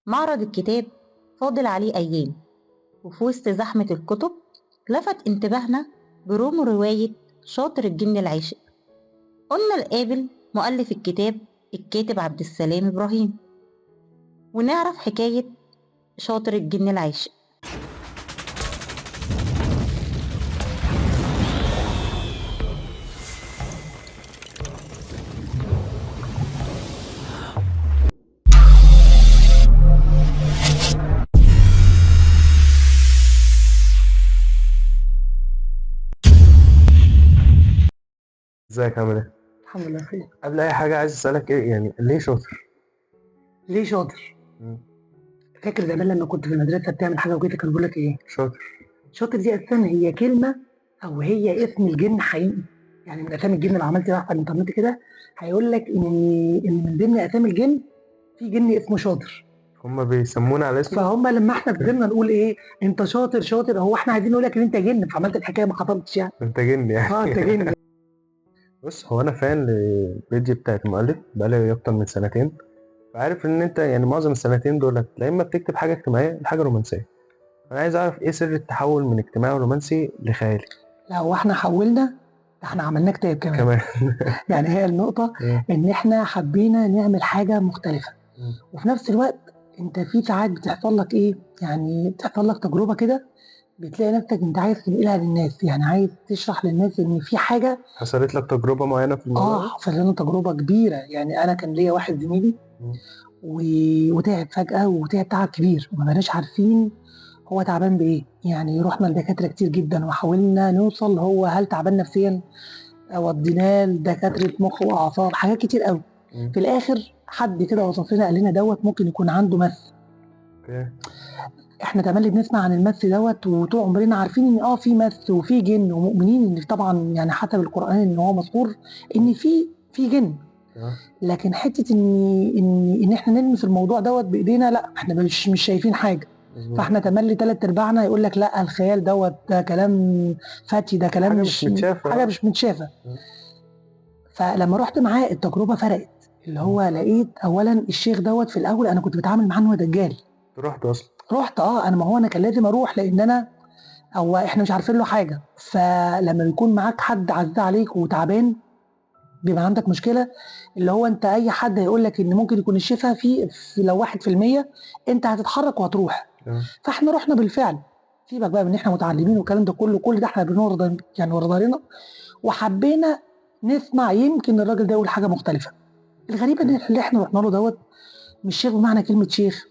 معرض الكتاب فاضل عليه أيام، وفي وسط زحمة الكتب لفت انتباهنا برومو رواية شاطر الجن العاشق. قلنا نقابل مؤلف الكتاب الكاتب عبد السلام إبراهيم ونعرف حكاية شاطر الجن العاشق. ازيك عامل ايه؟ الحمد لله بخير. قبل اي حاجة عايز اسألك ايه يعني ليه شاطر؟ ليه شاطر؟ مم. فاكر زمان لما كنت في المدرسة بتعمل حاجة وكده كانوا بيقول لك ايه؟ شاطر. شاطر دي اساسا هي كلمة او هي اسم الجن حقيقي، يعني من اسامي الجن. لو عملت بحث على الانترنت كده هيقول لك ان من ضمن اسامي الجن في جن اسمه شاطر. هما بيسمونا على اسمه؟ فهم لما احنا فضلنا نقول ايه انت شاطر شاطر، هو احنا عايزين نقول لك ان انت جن، فعملت الحكاية ما حصلتش يعني. انت جن يعني. انت جن. بص، هو انا fan لل page بتاعت المؤلف بقالي اكتر من سنتين، فعارف ان انت يعني معظم السنتين دولت لا اما بتكتب حاجة اجتماعية لحاجة رومانسية. انا عايز اعرف ايه سر التحول من اجتماعي ورومانسي لخيالي؟ لا هو احنا حولنا، ده احنا عملنا كتاب كمان. يعني هي النقطة ان احنا حبينا نعمل حاجة مختلفة، وفي نفس الوقت انت في ساعات بتحصل لك ايه، يعني بتحصل لك تجربه كده بتلاقي نفسك انت عايز تنقلها للناس، يعني عايز تشرح للناس ان في حاجة. حصلت لك تجربه معينة في الموضوع؟ حصلت لنا تجربه كبيرة. يعني انا كان ليا واحد زميلي وتعب فجاة، وتعب تعب كبير وما بقناش عارفين هو تعبان بايه. يعني رحنا لدكاتره كتير جدا وحاولنا نوصل هو هل تعبان نفسيا، وديناه لدكاتره مخ واعصاب، حاجات كتير قوي. في الاخر حد كده وصف لنا قال لنا دوت ممكن يكون عنده مس. احنا تملي بنسمع عن المس دوت وطول عمرنا عارفين ان في مس وفي جن، ومؤمنين ان طبعا يعني حسب القران ان هو مذكور ان في جن. لكن حتة ان احنا نلمس الموضوع دوت بايدينا، لا احنا مش شايفين حاجة. فاحنا تملي تلات ارباعنا يقول لك لا الخيال دوت ده كلام فاتي، ده كلام حاجة مش متشافه، حاجة مش متشافه. فلما رحت معاه التجربة فرقت، اللي هو لقيت اولا الشيخ دوت في الاول انا كنت بتعامل معاه ان هو دجال. رحت اصلا؟ رحت. انا ما هو انا كان لازم اروح، لان انا هو احنا مش عارفين له حاجة. فلما بيكون معاك حد عزيز عليك وتعبان بيبقى عندك مشكلة، اللي هو انت اي حد هيقول لك ان ممكن يكون الشفاء في لو 1% انت هتتحرك وهتروح. فاحنا رحنا بالفعل. سيبك بقى من ان احنا متعلمين والكلام ده كله، كل ده احنا بنورد يعني ورا ظهرنا، وحبينا نسمع يمكن الراجل ده يقول حاجة مختلفة. الغريب ان اللي احنا رحنا له دوت مش شيخ بمعنى كلمة شيخ،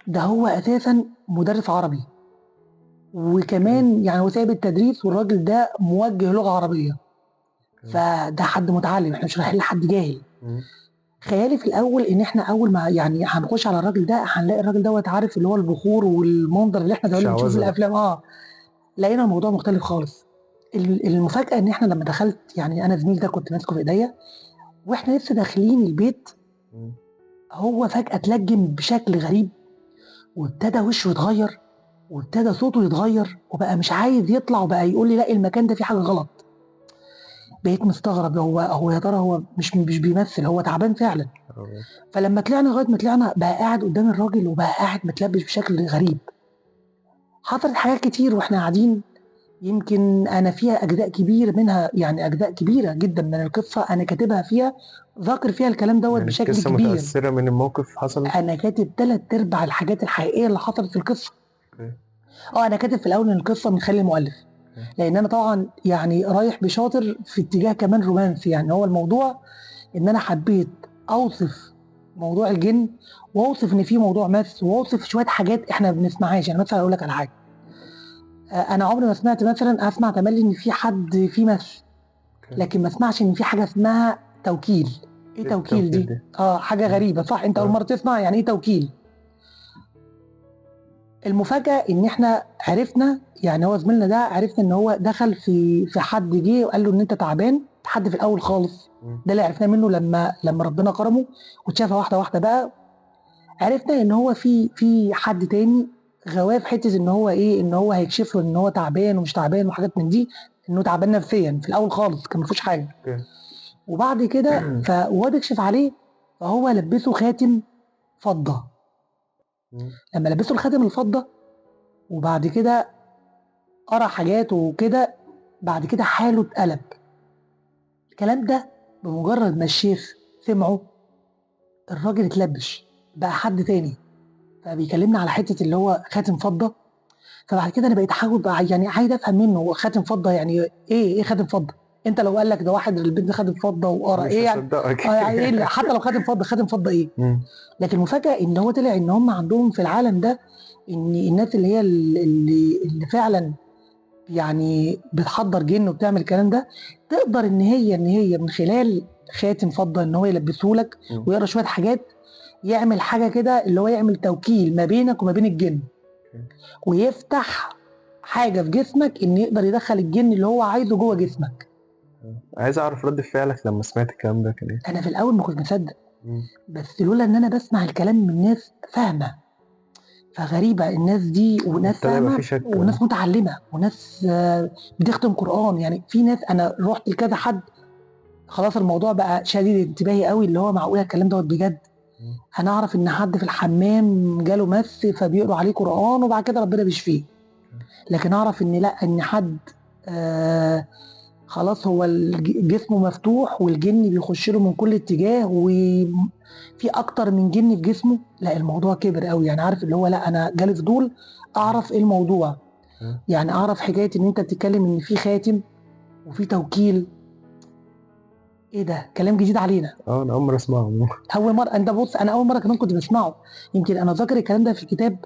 ده هو اساسا مدرس عربي، وكمان يعني هو سايب التدريس، والراجل ده موجه لغة عربية. فده حد متعلم، احنا مش رايحين لحد جاهل. خيالي في الاول ان احنا اول ما يعني هنخش على الراجل ده هنلاقي الراجل دوت عارف اللي هو البخور والمنظر اللي احنا دايما بنشوفه في الافلام. لقينا الموضوع مختلف خالص. المفاجاة ان احنا لما دخلت، يعني انا زميل ده كنت ماسكه في ايديا واحنا لسه داخلين البيت، هو فجاة اتلجم بشكل غريب، وابتدى وشه يتغير، وابتدى صوته يتغير، وبقى مش عايز يطلع، وبقى يقول لي لا المكان ده فيه حاجة غلط. بقيت مستغرب، هو يا ترى هو مش بيمثل، هو تعبان فعلا. فلما طلعنا لغاية ما طلعنا بقى قاعد قدام الراجل، وبقى قاعد متلبش بشكل غريب. حصلت حاجات كتير واحنا قاعدين، يمكن انا فيها اجزاء كبير منها، يعني اجزاء كبيرة جدا من القصة انا كاتبها فيها، ذاكر فيها الكلام دوت يعني بشكل القصة كبير. متاثرة من الموقف حصل؟ انا كاتب 3/4 الحاجات الحقيقية اللي حصلت في القصة. انا كاتب في الاول ان القصة من خلال المؤلف، لان انا طبعا يعني رايح بشاطر في اتجاه كمان رومانسي. يعني هو الموضوع ان انا حبيت اوصف موضوع الجن، واوصف ان في موضوع مس، واوصف شوية حاجات احنا ما بنسمعهاش. يعني مثلا اقول لك على حاجة، انا عمري ما سمعت مثلا، اسمع تملي ان في حد في مس، لكن ما اسمعش ان في حاجة اسمها توكيل. ايه توكيل دي؟ حاجة غريبة صح؟ انت اول مرة تسمع يعني ايه توكيل. المفاجاة ان احنا عرفنا، يعني هو زميلنا ده عرفنا ان هو دخل في حد جه وقال له ان انت تعبان، حد في الاول خالص. ده اللي عرفناه منه لما ربنا كرمه واتشافى واحدة واحدة بقى. عرفنا ان هو في حد تاني غواه في حتة ان هو ايه، ان هو هيكشف له ان هو تعبان ومش تعبان وحاجات من دي، انه تعبان نفسيا في الاول خالص كان ما فيهوش حاجة. وبعد كده فهو بيكشف عليه، فهو لبسه خاتم فضة. لما لبسه الخاتم الفضة وبعد كده قرا حاجات وكده، بعد كده حاله اتقلب. الكلام ده بمجرد ما الشيخ سمعه الراجل اتلبش، بقى حد تاني. فبيكلمنا على حتة اللي هو خاتم فضة. فبعد كده انا بقيت احاول بقى يعني عايز افهم منه هو خاتم فضة يعني ايه خاتم فضة؟ انت لو قال لك ده واحد البنت خاتم فضة وقرا مش ايه يعني؟ هصدقك. يعني ايه حتى لو خاتم فضة، خاتم فضة ايه؟ لكن المفاجاة ان هو طلع ان هم عندهم في العالم ده ان الناس اللي هي اللي فعلا يعني بتحضر جن وبتعمل الكلام ده، تقدر ان هي من خلال خاتم فضة ان هو يلبسه لك ويقرا شوية حاجات، يعمل حاجة كده اللي هو يعمل توكيل ما بينك وما بين الجن، ويفتح حاجة في جسمك ان يقدر يدخل الجن اللي هو عايزه جوه جسمك. عايز اعرف رد فعلك لما سمعت الكلام ده كان ايه؟ انا في الاول ما كنت مصدق، بس لولا ان انا بسمع الكلام من ناس فاهمه، فغريبه الناس دي، وناس فاهمه وناس متعلمة وناس بتختم قران. يعني في ناس انا رحت لكذا حد خلاص الموضوع بقى شديد انتباهي قوي، اللي هو معقولة الكلام دوت بجد؟ انا اعرف ان حد في الحمام جاله مس فبيقروا عليه قران وبعد كده ربنا بيشفيه، لكن اعرف ان لا، ان حد خلاص هو جسمه مفتوح والجن بيخش له من كل اتجاه وفي اكتر من جن في جسمه. لا الموضوع كبر قوي يعني، عارف اللي هو لا انا جالي فضول اعرف ايه الموضوع. يعني اعرف حكاية ان انت بتتكلم ان في خاتم وفي توكيل، ايه ده؟ كلام جديد علينا. انا اول مرة اسمعه. اول مرة انت بص، انا اول مرة كمان كنت بسمعه. يمكن انا ذاكر الكلام ده في الكتاب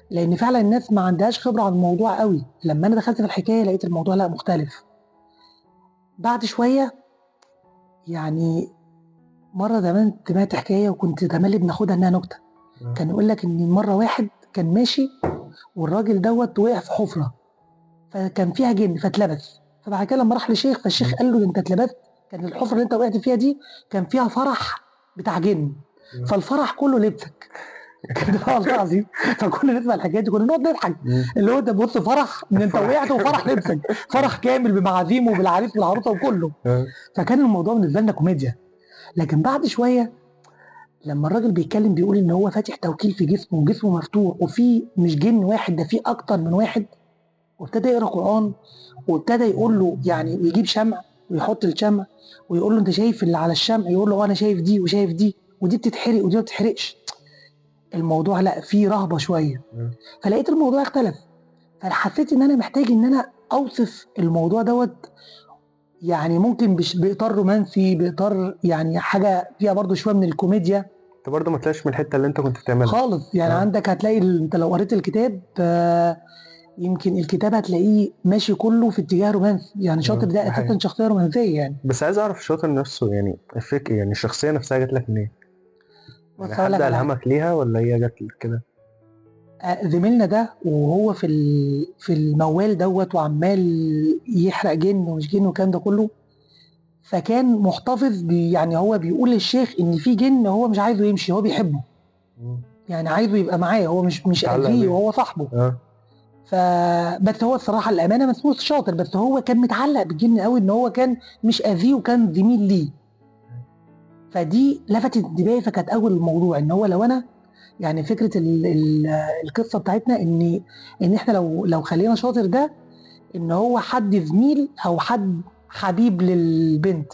لان فعلا الناس ما عندهاش خبره عن الموضوع قوي. لما انا دخلت في الحكاية لقيت الموضوع لا مختلف. بعد شوية يعني مرة زمان سمعت حكاية وكنت تملي بناخدها انها نكتة. كان يقول لك ان مرة واحد كان ماشي والراجل دوت وقع في حفره فكان فيها جن فاتلبس. فبعد كده لما راح لشيخ، فالشيخ قال له انت اتلبست، كان الحفرة اللي انت وقعت فيها دي كان فيها فرح بتاع جن، فالفرح كله لبسك. كده والله العظيم. فكنا نسمع الحكاية دي كنا نقعد نضحك، اللي هو انت بص فرح ان انت وقعت وفرح لبسك، فرح كامل بمعازيمه وبالعريس والعروسه وكله. فكان الموضوع بالنسبة لنا كوميديا. لكن بعد شوية لما الراجل بيتكلم بيقول ان هو فاتح توكيل في جسمه وجسمه مفتوح وفي مش جن واحد ده في اكتر من واحد، وابتدى يقرا قران وابتدى يقول له يعني، ويجيب شمع ويحط الشمع ويقول له انت شايف اللي على الشمع؟ يقول له انا شايف دي وشايف دي، ودي بتتحرق ودي ما بتتحرقش. الموضوع لا فيه رهبة شوية. فلقيت الموضوع اختلف. فحسيت ان انا محتاج ان انا اوصف الموضوع دوت، يعني ممكن باطار رومانسي، باطار يعني حاجة فيها برضو شوية من الكوميديا. انت برضو ما طلعش من الحتة اللي انت كنت بتعملها خالص يعني. عندك هتلاقي انت لو قريت الكتاب يمكن الكتاب هتلاقيه ماشي كله في اتجاه رومانسي يعني. شاطر ده اساسا شخصية رومانسية يعني. بس عايز اعرف شاطر نفسه يعني الفكرة، يعني الشخصية نفسها جت لك منين؟ يعني حد ألهمك ليها ولا هي جت كده؟ زميلنا ده وهو في الموال دوت وعمال يحرق جن ومش جن والكلام ده كله، فكان محتفظ يعني هو بيقول للشيخ ان في جن هو مش عايزه يمشي، هو بيحبه يعني عايزه يبقى معاه، هو مش اذيه وهو صاحبه. فبس هو الصراحة الامانة ما اسموش شاطر، بس هو كان متعلق بالجن قوي ان هو كان مش اذيه وكان زميل ليه. فدي لفتت انتباهي. فكانت اول الموضوع ان هو لو انا يعني فكرة القصة بتاعتنا ان احنا لو خلينا شاطر ده ان هو حد زميل او حد حبيب للبنت،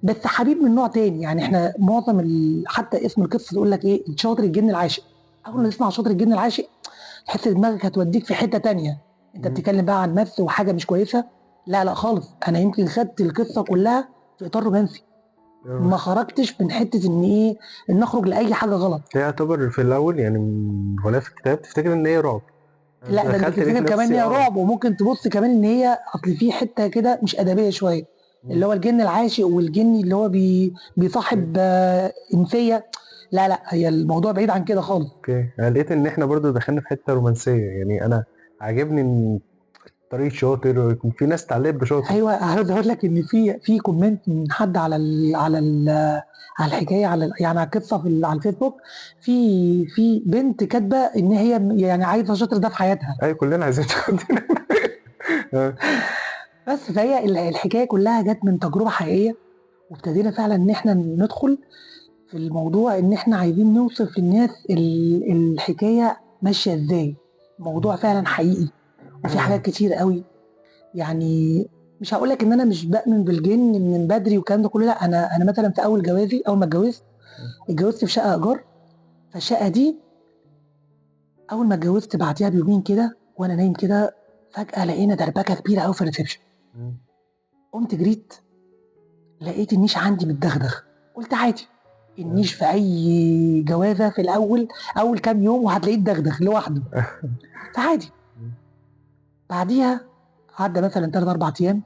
بس حبيب من نوع تاني. يعني احنا معظم حتى اسم القصة تقول لك ايه؟ شاطر الجن العاشق. اول ما تسمع شاطر الجن العاشق تحس دماغك هتوديك في حتة تانية، انت بتتكلم بقى عن مس وحاجه مش كويسة. لا لا خالص، انا يمكن خدت القصة كلها في اطار رومانسي، ما خرجتش من حتة ان ايه، ان اخرج لاي حاجة غلط. هي يعتبر في الاول يعني ولا في الكتاب تفتكر ان هي رعب؟ لا ده انت تفتكر كمان ان هي رعب، وممكن تبص كمان ان هي اصل في حتة كده مش ادبية شوية، اللي هو الجن العاشق والجن اللي هو بيصاحب انسيه. لا لا هي الموضوع بعيد عن كده خالص. okay، انا لقيت ان احنا برضو دخلنا في حتة رومانسية يعني. انا عاجبني ان طريقه شاطر ويكون في ناس تعلقت بشاطر. ايوه عاوز اقول لك ان في comment من حد على ال على ال على الحكاية على يعني على القصة على الفيسبوك، في بنت كاتبه ان هي يعني عايزه شاطر ده في حياتها. ايوه كلنا عايزين شاطر. بس فهي الحكاية كلها جت من تجربه حقيقية، وابتدينا فعلا ان احنا ندخل. في الموضوع ان احنا عايزين نوصف للناس الحكاية ماشية ازاي. الموضوع فعلا حقيقي وفي حاجات كتير قوي. يعني مش هقول لك ان انا مش بأمن بالجن من بدري والكلام ده كله، لا، انا مثلا في اول جوازي، اول ما اتجوزت اتجوزت في شقه ايجار. فالشقه دي اول ما اتجوزت بعديها بيومين كده وانا نايم كده فجاة لقينا دربكه كبيرة قوي في ال reception. قمت جريت لقيت النيش عندي متدغدغ. قلت عادي، النيش في اي جوازه في الاول اول كام يوم وهتلاقيه اتدغدغ لوحده، فعادي. بعديها عدى مثلا 3-4 ايام،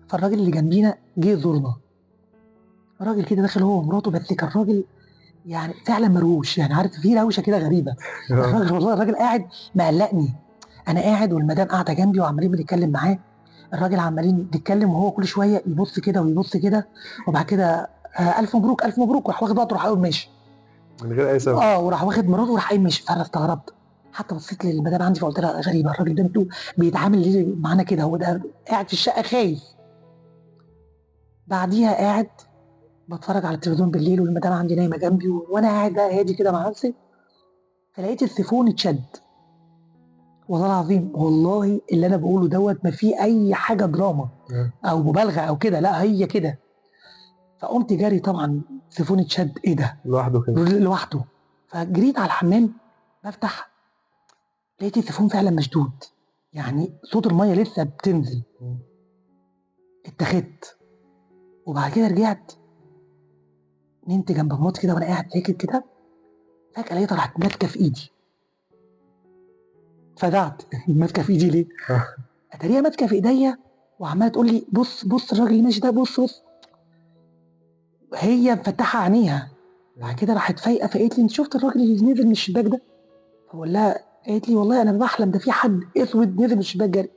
فالراجل اللي جنبينا جه يزورنا. الراجل كده داخل هو ومراته، بس كان راجل يعني فعلا مروش، يعني عارف في روشه كده غريبة. الراجل والله الراجل قاعد مقلقني، انا قاعد والمدام قاعدة جنبي وعمالين بنتكلم معاه. الراجل عمالين نتكلم وهو كل شوية يبص كده ويبص كده، وبعد كده الف مبروك الف مبروك، وراح واخد وقته وراح قايم ماشي من غير اي سبب. وراح واخد مراته وراح قايم ماشي. فانا استغربت، حتى بصيت للمدام عندي فقلت لها غريبة، الراجل ده بيتعامل ليه معانا كده؟ هو ده قاعد في الشقة خايف. بعديها قاعد بتفرج على التلفزيون بالليل والمدام عندي نايمة جنبي، وانا قاعد بقى هادي كده مع نفسي، فلقيت السيفون اتشد. والله العظيم والله اللي انا بقوله دوت ما فيه اي حاجة دراما او مبالغه او كده، لا هي كده. فقمت جري، طبعا سيفون اتشد، ايه ده لوحده كده لوحده. فجريت على الحمام بفتح، لقيت السيفون فعلا مشدود، يعني صوت المية لسه بتنزل. اتخذت. وبعد كده رجعت نمت جنب مراتي كده وانا قاعد ساكت كده، فجأة لقيتها راحت ماسكه في ايدي. فدعت ماسكه في ايدي ليه؟ اتاريها ماسكه في ايديا وعماله تقول لي بص بص الراجل اللي ماشي ده، بص بص. هي مفتحة عينيها. بعد كده راحت فايقه فقالت لي انت شفت الراجل اللي نزل من الشباك ده؟ فبقول لها، قالت لي والله انا بحلم، ده في حد اسود نزل من الشباك جري.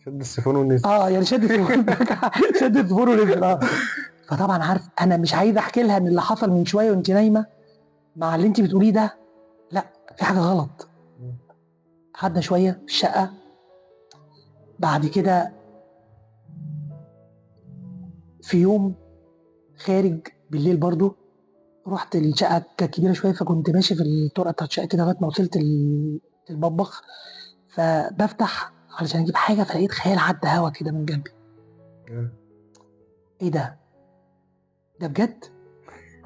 شد السيفون ونزل. يعني شد السيفون شد السيفون ونزل. فطبعا عارف انا مش عايز احكي لها ان اللي حصل من شوية وانت نايمة مع اللي انت بتقوليه ده، لا في حاجة غلط. قعدنا شوية في الشقة. بعد كده في يوم خارج بالليل برضو، رحت الشقة كانت كبيرة شوية، فكنت ماشي في الطرقه بتاعت الشقة كده لغاية ما وصلت المطبخ. فبفتح علشان اجيب حاجة، فلقيت خيال عدى هوا كده من جنبي. ايه ده؟ ده بجد؟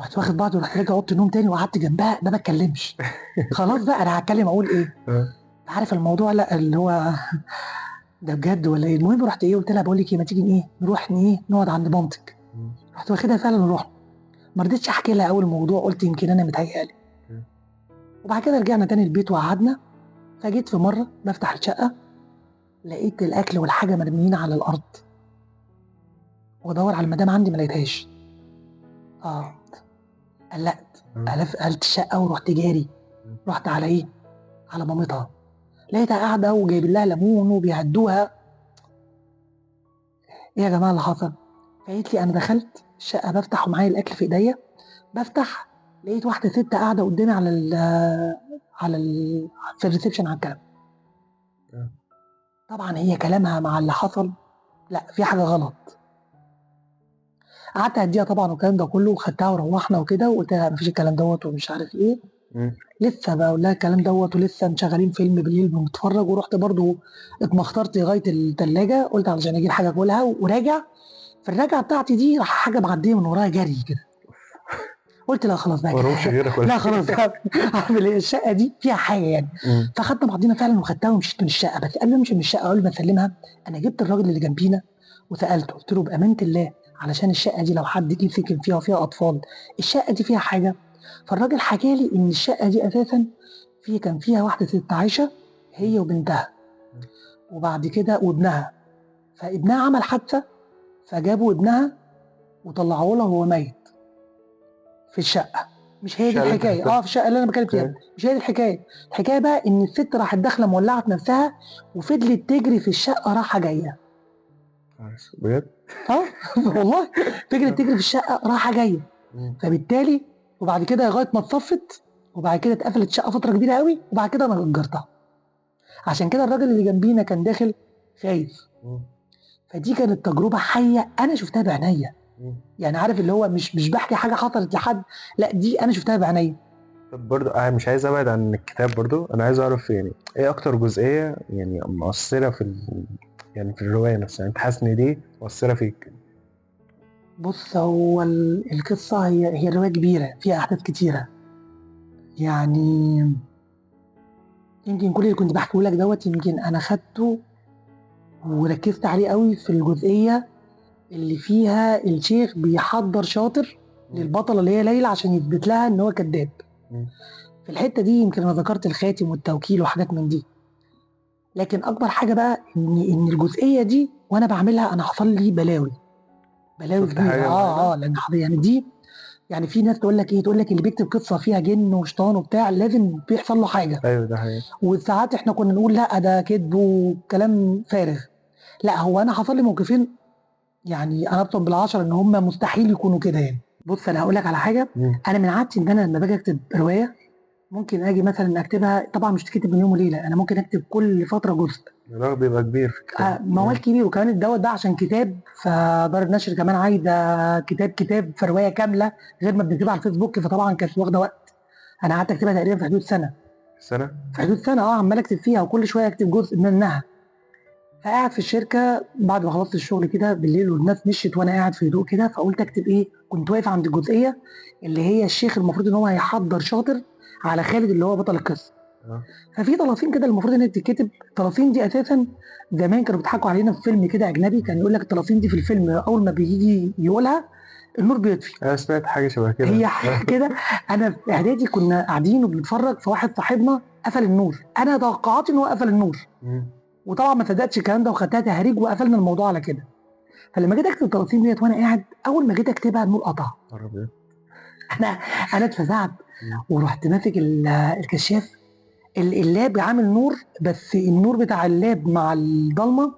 رحت واخد بعضي ورحت راجع اوضة النوم تاني وقعدت جنبها ما بتكلمش. خلاص بقى انا هتكلم اقول ايه؟ عارف الموضوع، لا اللي هو ده بجد ولا ايه؟ المهم رحت ايه قلت لها بقول لك ايه، ما تيجي ايه نروح ايه نقعد عند مامتك. رحت واخدها فعلا ورحنا. ما رضيتش احكي لها اول موضوع، قلت يمكن انا متهيألي. وبعد كده رجعنا تاني البيت وقعدنا. فجيت في مرة بفتح الشقة لقيت الاكل والحاجة مرميين على الارض، وادور على المدام عندي ما لقيتهاش. قلقت، قلت الشقة ورحت جاري، رحت على ايه، على مامتها. لقيتها قاعدة وجايبين لها ليمون وبيهدوها. ايه يا جماعة اللي حصل؟ فقالت لي انا دخلت الشقة بفتح ومعايا الاكل في ايديا، بفتح لقيت واحدة ست قاعدة قدامي على ال على ال في ال reception على الكنبة. طبعا هي كلامها مع اللي حصل لا في حاجة غلط. قعدت اديها طبعا والكلام ده كله، وخدتها وروحنا وكده، وقلت لها مفيش الكلام دوت ومش عارف ايه. لسه بقول لها الكلام دوت، ولسه مشغلين فيلم بالليل بنتفرج. ورحت برضو اتمخترت لغاية الثلاجة، قلت علشان اجيب حاجة اكلها وراجع. في الرجعة بتاعتي دي راح حاجة معدية من ورايا جري كده. قلت لا خلاص بقى كده، لا خلاص اعمل ايه، الشقة دي فيها حاجة يعني. فخدنا بعضينا فعلا وخدتها ومشيت من الشقة. بس قبل ما امشي من الشقة قبل ما اسلمها، انا جبت الراجل اللي جنبينا وسالته، قلت له بامانه الله علشان الشقة دي لو حد جه سكن فيها وفيها اطفال، الشقة دي فيها حاجة؟ فالراجل حكى لي ان الشقة دي اساسا في كان فيها واحدة ست عايشه هي وبنتها، وبعد كده وابنها. فابنها عمل حادثه، فجابوا ابنها وطلعوه له وهو ميت في الشقة. مش هي دي الحكاية، في الشقة اللي انا بتكلم فيها، مش هي دي الحكاية. الحكاية بقى ان الست راحت داخله مولعه في نفسها وفضلت تجري في الشقة راحة جاية. بجد؟ والله فضلت تجري في الشقة راحة جاية. فبالتالي وبعد كده لغاية ما اتصفت، وبعد كده اتقفلت الشقة فترة كبيرة قوي، وبعد كده انا اجرتها. عشان كده الراجل اللي جنبينا كان داخل خايف. فدي كانت تجربه حيه انا شفتها بعينيا. يعني عارف اللي هو مش بحكي حاجة حصلت لحد، لا دي انا شفتها بعينيا. طب برضو انا مش عايز ابعد عن الكتاب، برضو انا عايز اعرف يعني ايه اكتر جزئية يعني مؤثرة في يعني في الرواية نفسها، انت حاسس ان دي مؤثرة فيك؟ بص، هو القصة هي رواية كبيرة فيها احداث كتيرة، يعني يمكن كل اللي كنت بحكيه لك دوت يمكن انا خدته وركزت عليه قوي في الجزئية اللي فيها الشيخ بيحضر شاطر للبطله اللي هي ليلى عشان يثبت لها ان هو كذاب. في الحتة دي يمكن انا ذكرت الخاتم والتوكيل وحاجات من دي، لكن اكبر حاجة بقى ان الجزئية دي وانا بعملها انا حصل لي بلاوي كبيرة. لان يعني دي يعني في ناس تقول لك ايه، تقول لك اللي بيكتب قصة فيها جن وشيطان وبتاع لازم بيحصل له حاجة. ايوه ده حقيقي. وساعات احنا كنا نقول لا ده كذب وكلام فارغ. لا، هو انا حصل لي موقفين يعني انا ابطل بالعشرة ان هم مستحيل يكونوا كده يعني. بص انا هقول لك على حاجة، انا من عادتي ان انا لما باجي اكتب رواية ممكن اجي مثلا اكتبها، طبعا مش تكتب من يوم وليلة، انا ممكن اكتب كل فترة جزء. الرغم بيبقى كبير في الكتاب. موال كبير، وكمان الدوت ده عشان كتاب، فدار النشر كمان عايزه كتاب في رواية كاملة غير ما بنكتبها على الفيسبوك، فطبعا كانت واخده وقت. انا قعدت اكتبها تقريبا في حدود سنة. سنة؟ في حدود سنة عمال اكتب فيها وكل شوية اكتب جزء منها. فقاعد في الشركة بعد ما خلصت الشغل كده بالليل والناس مشيت وانا قاعد في هدوء كده، فقلت اكتب ايه. كنت واقف عند الجزئية اللي هي الشيخ المفروض ان هو هيحضر شاطر على خالد اللي هو بطل القصة. ففي طلاسيم كده المفروض ان هي بتتكتب. الطلاسيم دي اساسا زمان كانوا بيضحكوا علينا في فيلم كده اجنبي، كان يقول لك الطلاسيم دي في الفيلم اول ما بيجي يقولها النور بيطفي. انا سمعت حاجة شبه كده، هي حاجة كده. انا في اعدادي كنا قاعدين وبنتفرج، فواحد صاحبنا قفل النور، انا توقعت ان هو قفل النور، وطبعا ما صدقتش الكلام ده وخدتها تهريج وقفلنا الموضوع على كده. فلما جيت اكتب الطلاسيم ديت وانا قاعد، اول ما جيت اكتبها النور قطع. انا اتفزعت ورحت ماسك الكشاف. ال lap عامل نور، بس النور بتاع ال lap مع الضلمة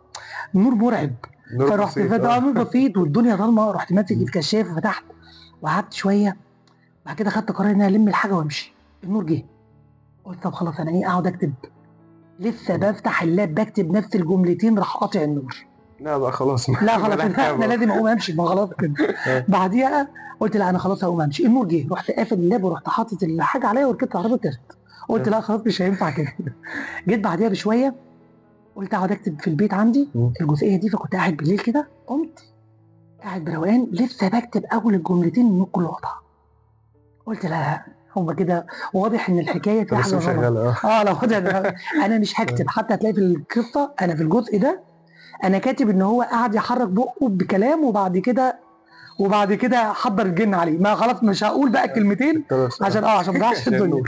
نور مرعب، فرحت نور بسيط والدنيا ضلمة. رحت ماسك الكشاف وفتحت وقعدت شوية، بعد كده خدت قرار ان انا الم الحاجة وامشي. النور جه، قلت طب خلاص انا ايه اقعد اكتب. لسه بفتح ال lap بكتب نفس الجملتين راح قاطع النور. لا بقى خلاص، لا خلاص انا لازم اقوم امشي، ما خلاص كده. بعديها قلت لا انا خلاص هقوم امشي. النور جه، رحت قافل ال lap ورحت حاطط الحاجة عليا وركبت العربية وطرت. قلت لا خلاص مش هينفع كده. جيت بعديها بشوية قلت اقعد اكتب في البيت عندي الجزئية دي. فكنت قاعد بالليل كده، قمت قاعد بروقان لسه بكتب اول الجملتين النور كله قطع. قلت لا هما كده واضح ان الحكاية في حاجة غلط. لا واضح انا مش هكتب. حتى هتلاقي في القصة انا في الجزء ده انا كاتب ان هو قاعد يحرك بقه بكلام وبعد كده حضر الجن عليه. ما خلاص مش هقول بقى الكلمتين عشان عشان ما اضيعش الدنيا.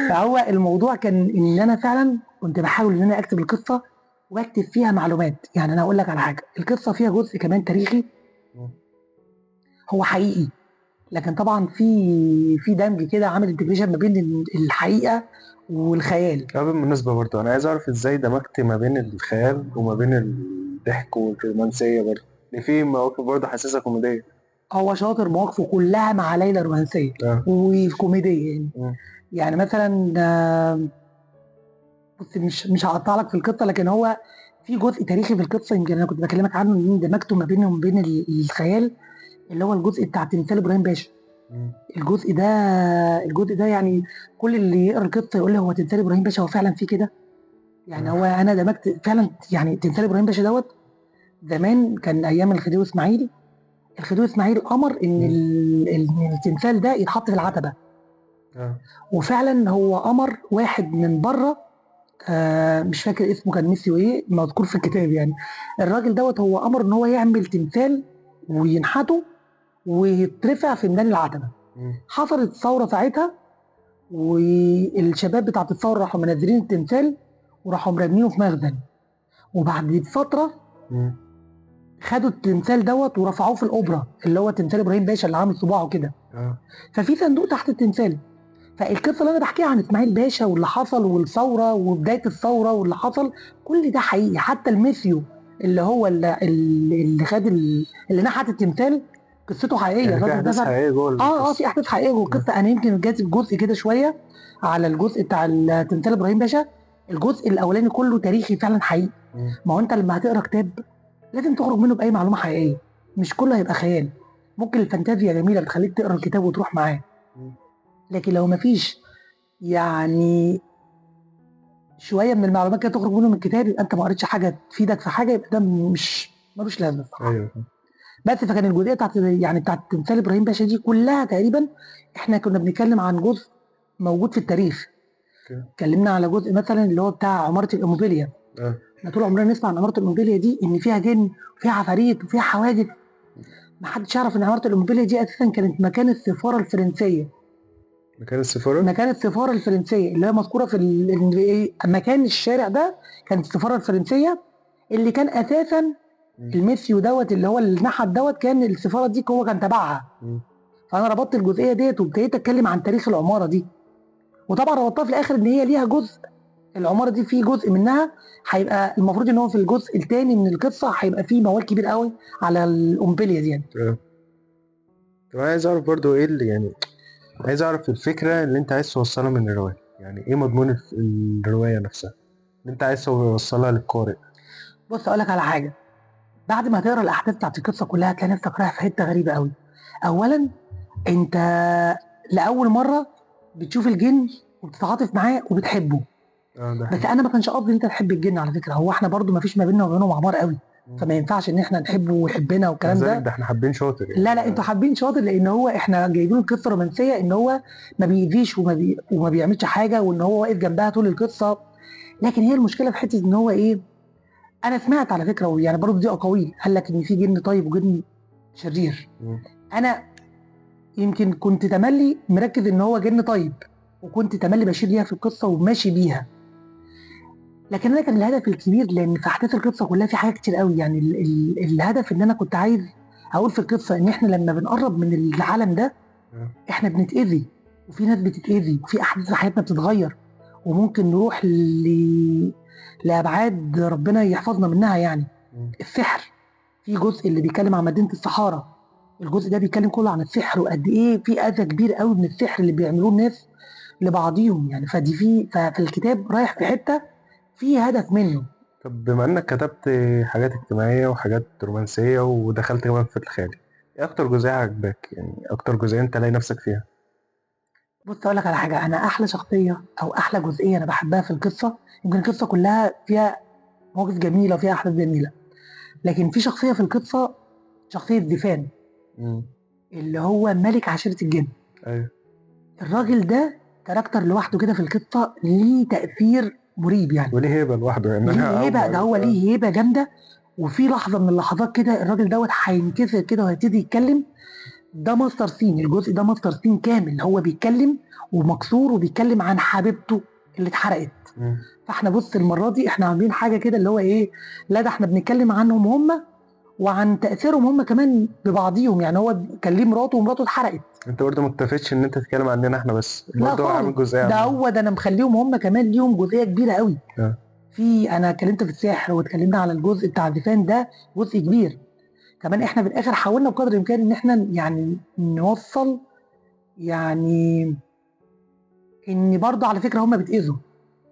فهو الموضوع كان ان انا فعلا كنت بحاول ان انا اكتب القصة واكتب فيها معلومات. يعني انا اقول لك على حاجة، القصة فيها جزء كمان تاريخي هو حقيقي، لكن طبعا في دمج كده عامل integration ما بين الحقيقة والخيال. بالمناسبة برضه انا عايز اعرف ازاي دمجت ما بين الخيال وما بين الضحك والرومانسيه برضه، اللي في مواقف برضه حساسة كوميدية. هو شاطر مواقفه كلها مع ليلى رومانسية وكوميديه يعني. يعني مثلا بص مش هقطع لك في القصة، لكن هو في جزء تاريخي في القصة يمكن انا كنت بكلمك عنه ان دمجته ما بينه وما بين الخيال، اللي هو الجزء بتاع تمثال ابراهيم باشا. الجزء ده يعني كل اللي يقرا القصة يقول لي هو تمثال ابراهيم باشا هو فعلا في كده يعني. هو انا دمجت فعلا يعني تمثال ابراهيم باشا دوت زمان كان ايام الخديوي اسماعيل. الخديوي اسماعيل امر ان التمثال ده يتحط في العتبة. وفعلا هو امر واحد من بره، مش فاكر اسمه كان ميسيو ايه، مذكور في الكتاب يعني. الراجل دوت هو امر ان هو يعمل تمثال وينحته ويترفع في ميدان العتبة. حصلت ثورة ساعتها، والشباب بتاعت الثورة راحوا منزلين التمثال وراحوا مرمينه في مخزن. وبعد فترة خدوا التمثال دوت ورفعوه في الاوبرا، اللي هو تمثال ابراهيم باشا اللي عامل صباعه كده. ففي صندوق تحت التمثال. فالقصة اللي انا بحكيها عن اسماعيل باشا واللي حصل والثورة وبداية الثورة واللي حصل كل ده حقيقي. حتى الميسيو اللي هو اللي خد اللي نحت التمثال قصته حقيقية. يعني في احداث حقيقية جوه. في احداث حقيقية جوه القصة. انا يمكن جات جزء كده شوية على الجزء بتاع تمثال ابراهيم باشا. الجزء الاولاني كله تاريخي فعلا حقيقي. ما هو انت لما هتقرا كتاب لازم تخرج منه باي معلومة حقيقية. مش كله هيبقى خيال. ممكن الفانتازيا جميلة بتخليك تقرا الكتاب وتروح معاه، لكن لو مفيش يعني شوية من المعلومات كده تخرج منه من الكتاب، يبقى انت ما قريتش حاجة تفيدك في حاجة، يبقى ده مش ملوش لازمه الصراحة. ايوه. بس فكان الجزئية بتاعت يعني بتاعت تمثال ابراهيم باشا دي كلها تقريبا احنا كنا بنتكلم عن جزء موجود في التاريخ. اتكلمنا على جزء مثلا اللي هو بتاع عمارة الاموبيليا. احنا طول عمرنا نسمع عن عمارة الاموبيليا دي ان فيها جن وفيها عفاريت وفيها حوادث. ما حدش يعرف ان عمارة الاموبيليا دي اساسا كانت مكان السفارة الفرنسية. مكان السفارة؟ مكان السفارة الفرنسية اللي هي مذكورة في مكان الشارع ده، كانت السفارة الفرنسية اللي كان اساسا الميسيو دوت اللي هو النحت دوت، كان السفارة دي هو كان تبعها. فانا ربطت الجزئية ديت وابتديت اتكلم عن تاريخ العمارة دي، وطبعا ربطتها في الاخر ان هي ليها جزء، العمارة دي في جزء منها هيبقى المفروض ان هو في الجزء الثاني من القصة هيبقى فيه موال كبير قوي على الامبليا دي يعني. طب انا عايز اعرف برضو ايه اللي يعني، عايز اعرف الفكرة اللي انت عايز توصلها من الرواية، يعني ايه مضمون الرواية نفسها اللي انت عايز توصلها للقارئ؟ بص اقول لك على حاجة، بعد ما تقرا الاحداث بتاعت القصة كلها هتلاقي نفسك رايح في حتة غريبة قوي. اولا انت لاول مرة بتشوف الجن وبتتعاطف معاه وبتحبه. بس انا ما كانش قصدي ان انت تحب الجن على فكرة، هو احنا برضو ما فيش ما بيننا وبينهم عمار قوي، فما ينفعش ان احنا نحبه ويحبنا والكلام ده. ده احنا حابين شاطر يعني. لا لا انتوا حابين شاطر، لان هو احنا جايبين القصة رومانسية ان هو ما بيأذيش وما بيعملش حاجة، وان هو واقف جنبها طول القصة. لكن هي المشكلة في حتة ان هو ايه، انا سمعت على فكرة ويعني برضو دي اقاويل، قال لك ان في جن طيب وجن شرير. انا يمكن كنت تملي مركز ان هو جن طيب، وكنت تملي بشير ليها في القصة وماشي بيها، لكن انا كان الهدف الكبير، لان في احداث القصة كلها في حاجات كتير قوي يعني الهدف ان انا كنت عايز اقول في القصة ان احنا لما بنقرب من العالم ده احنا بنتاذي، وفي ناس بتتاذي، وفي احداث في حياتنا بتتغير، وممكن نروح لابعاد ربنا يحفظنا منها يعني. السحر في جزء اللي بيتكلم عن مدينة الصحارى، الجزء ده بيتكلم كله عن السحر وقد ايه في اذى كبير قوي من السحر اللي بيعملوه الناس لبعضيهم يعني. فدي في الكتاب رايح في حتة في هدف منه. طب بما انك كتبت حاجات اجتماعية وحاجات رومانسية ودخلت كمان في الخيال، ايه اكتر جزئية عجباك؟ يعني اكتر جزئية انت لاقي نفسك فيها؟ بص اقول لك على حاجة، انا احلى شخصية او احلى جزئية انا بحبها في القصة، يمكن القصة كلها فيها مواقف جميلة وفيها احداث جميلة، لكن في شخصية في القصة، شخصية زيفان اللي هو ملك عشيره الجن. ايوه. الراجل ده character لوحده كده في القصة، ليه تاثير مريب يعني، وليه هيبة لوحده يعني. ليه هيبة، ده هو ليه هيبة جامدة. وفي لحظة من اللحظات كده الراجل دوت هينكسر كده وهيبتدي يتكلم. ده master scene، الجزء ده master scene كامل، هو بيتكلم ومكسور وبيتكلم عن حبيبته اللي اتحرقت. فاحنا بص المرة دي احنا عاملين حاجة كده اللي هو ايه، لا ده احنا بنتكلم عنهم هم وعن تاثيرهم هم كمان ببعضيهم يعني. هو كان ليه مراته ومراته اتحرقت. انت برضه ما اكتفيتش ان انت تتكلم عننا احنا بس، برضه عامل جزئية ده هو ده انا مخليهم هم كمان ليهم جزئية كبيرة قوي. في انا اتكلمت في السحر واتكلمنا على الجزء بتاع زيفان، ده جزء كبير كمان. احنا في الاخر حاولنا بقدر الامكان ان احنا يعني نوصل يعني ان برضه على فكرة هم بيتاذوا.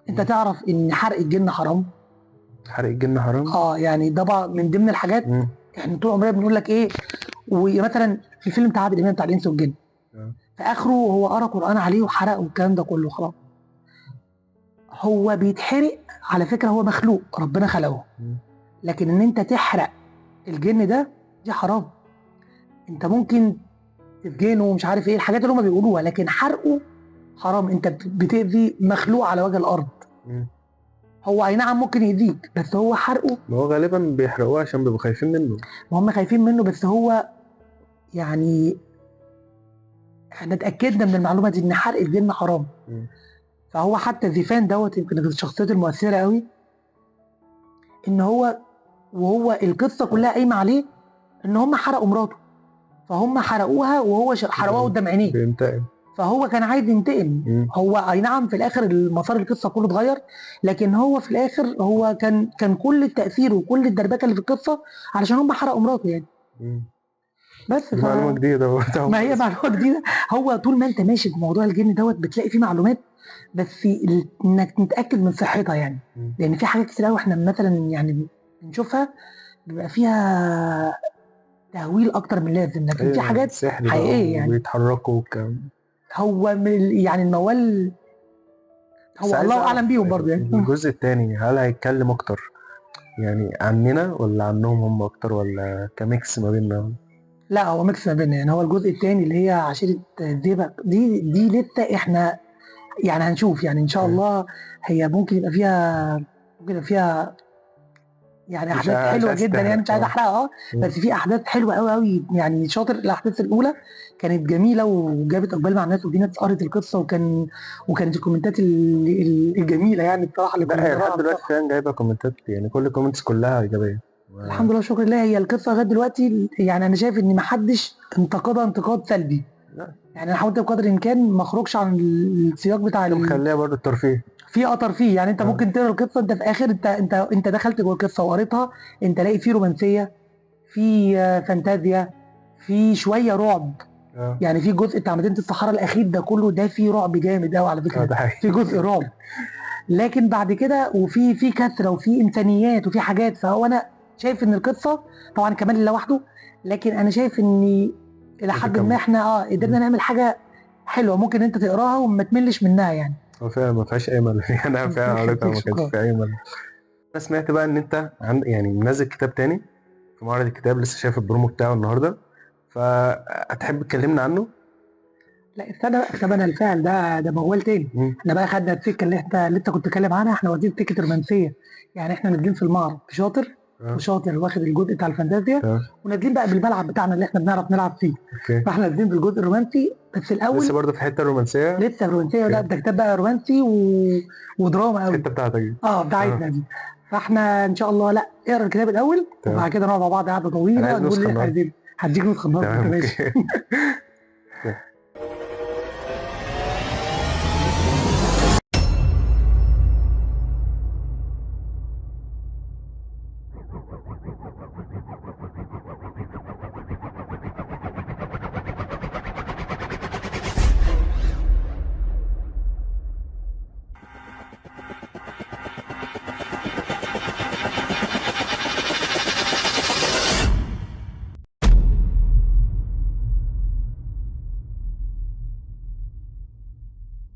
انت تعرف ان حرق الجن حرام؟ حرق الجن حرام؟ يعني ده بقى من ضمن الحاجات. احنا طول عمرنا بنقول لك ايه، ومثلا في الفيلم بتاع عادل امام بتاع الانس والجن، في اخره هو قرا قران عليه وحرق والكلام ده كله، خلاص هو بيتحرق. على فكرة هو مخلوق ربنا خلقه، لكن ان انت تحرق الجن ده دي حرام. انت ممكن تسجنه ومش عارف ايه الحاجات اللي هم بيقولوها، لكن حرقه حرام. انت بتأذي مخلوق على وجه الارض. هو اي نعم ممكن يأذيك، بس هو حرقه. ما هو غالبا بيحرقوه عشان بيبقوا خايفين منه. ما هم خايفين منه، بس هو يعني احنا اتأكدنا من المعلومة دي ان حرق الجن حرام. فهو حتى زيفان دوت يمكن الشخصيات المؤثرة قوي، ان هو وهو القصة كلها قايمة عليه ان هم حرقوا مراته، فهم حرقوها وهو حرقوها قدام عينيه، بينتقم. فهو كان عايز ينتقم. هو اي نعم في الاخر المسار القصة كله اتغير، لكن هو في الاخر هو كان كل التاثير وكل الدربكه اللي في القصة علشان هم حرقوا مراته يعني. بس معلومة جديدة. ما هي معلومة جديدة. هو طول ما انت ماشي في موضوع الجن دوت بتلاقي فيه معلومات، بس انك تتاكد من صحتها يعني. لان في حاجات كتير قوي احنا مثلا يعني بنشوفها بيبقى فيها تهويل اكتر من اللازم، لكن في أيوة، حاجات سحر بقى حقيقية يعني. وبيتحركوا والكلام. هو من يعني الموال، بس هو عايز الله أعرف اعلم بيهم برضه يعني. الجزء التاني هل هيتكلم اكتر يعني عننا ولا عنهم هم اكتر، ولا ك mix ما بيننا؟ لا هو mix ما بيننا يعني. هو الجزء الثاني اللي هي عشيرة زيبق دي لسه احنا يعني هنشوف يعني ان شاء okay. الله. هي ممكن يبقى فيها، ممكن يبقى فيها يعني مش احداث مش حلوة عايز جدا يعني، تحرق. مش عايز احرقها بس في احداث حلوة قوي قوي يعني. شاطر الاحداث الاولى كانت جميلة وجابت اقبال مع الناس، وفي ناس قرت القصة، وكانت الكومنتات الجميلة يعني بصراحة اللي كنا لا هي بنقراها لحد دلوقتي بصراحة. فعلا جايبه كومنتات، يعني كل ال comments كلها ايجابية. الحمد لله شكر لله. هي القصة لغاية دلوقتي يعني انا شايف ان ما حدش انتقدها انتقاد سلبي. لا. يعني انا حاولت بقدر الامكان ما اخرجش عن السياق بتاع انت مخليها برضه الترفيه في ترفيه يعني. انت ممكن تقرا القصة، انت في اخر انت دخلت جوه القصة وقريتها، انت لاقي في رومانسية، في فانتازيا، في شوية رعب. يعني في جزء بتاع مدينة الصحراء الاخير ده كله ده فيه رعب جامد قوي على فكرة. ده حقيقي. في جزء رعب، لكن بعد كده وفي كثرة وفي انسانيات وفي حاجات. فهو انا شايف ان القصة طبعا كمان لوحده، لكن انا شايف ان الى حد ما متكاملة. احنا قدرنا نعمل حاجة حلوة ممكن انت تقراها وما تملش منها يعني. هو فعلا ما فيهاش اي ملل. انا فعلا قريتها ما كانش شكراً. فيها اي ملل. انا سمعت بقى ان انت يعني منزل كتاب تاني في معرض الكتاب، لسه شايف البرومو بتاعه النهارده، فهتحب تكلمنا عنه؟ لا استنى بقى، كتاب انا الفعل ده موال تاني. احنا بقى خدنا السكة اللي انت لسه كنت بتتكلم عنها، احنا واخدين سكة رومانسية يعني. احنا نازلين في المعرض شاطر وشاطر واخد الجزء بتاع الفانتازيا، ونازلين بقى بالملعب بتاعنا اللي احنا بنعرف نلعب فيه. فاحنا نازلين بالجزء الرومانسي بس الاول. لسه برضه في الحتة الرومانسية؟ لسه الرومانسية. لا ده كتاب بقى رومانسي ودراما قوي. الحتة بتاعتك دي. بتاعتنا دي. فاحنا ان شاء الله لا اقرا الكتاب الاول وبعد كده نقعد مع بعض قعدة طويلة أنا عايز نقول نسخة اللي احنا النهاردة. عايزينه. هديك نسخه النهارده. انت ماشي.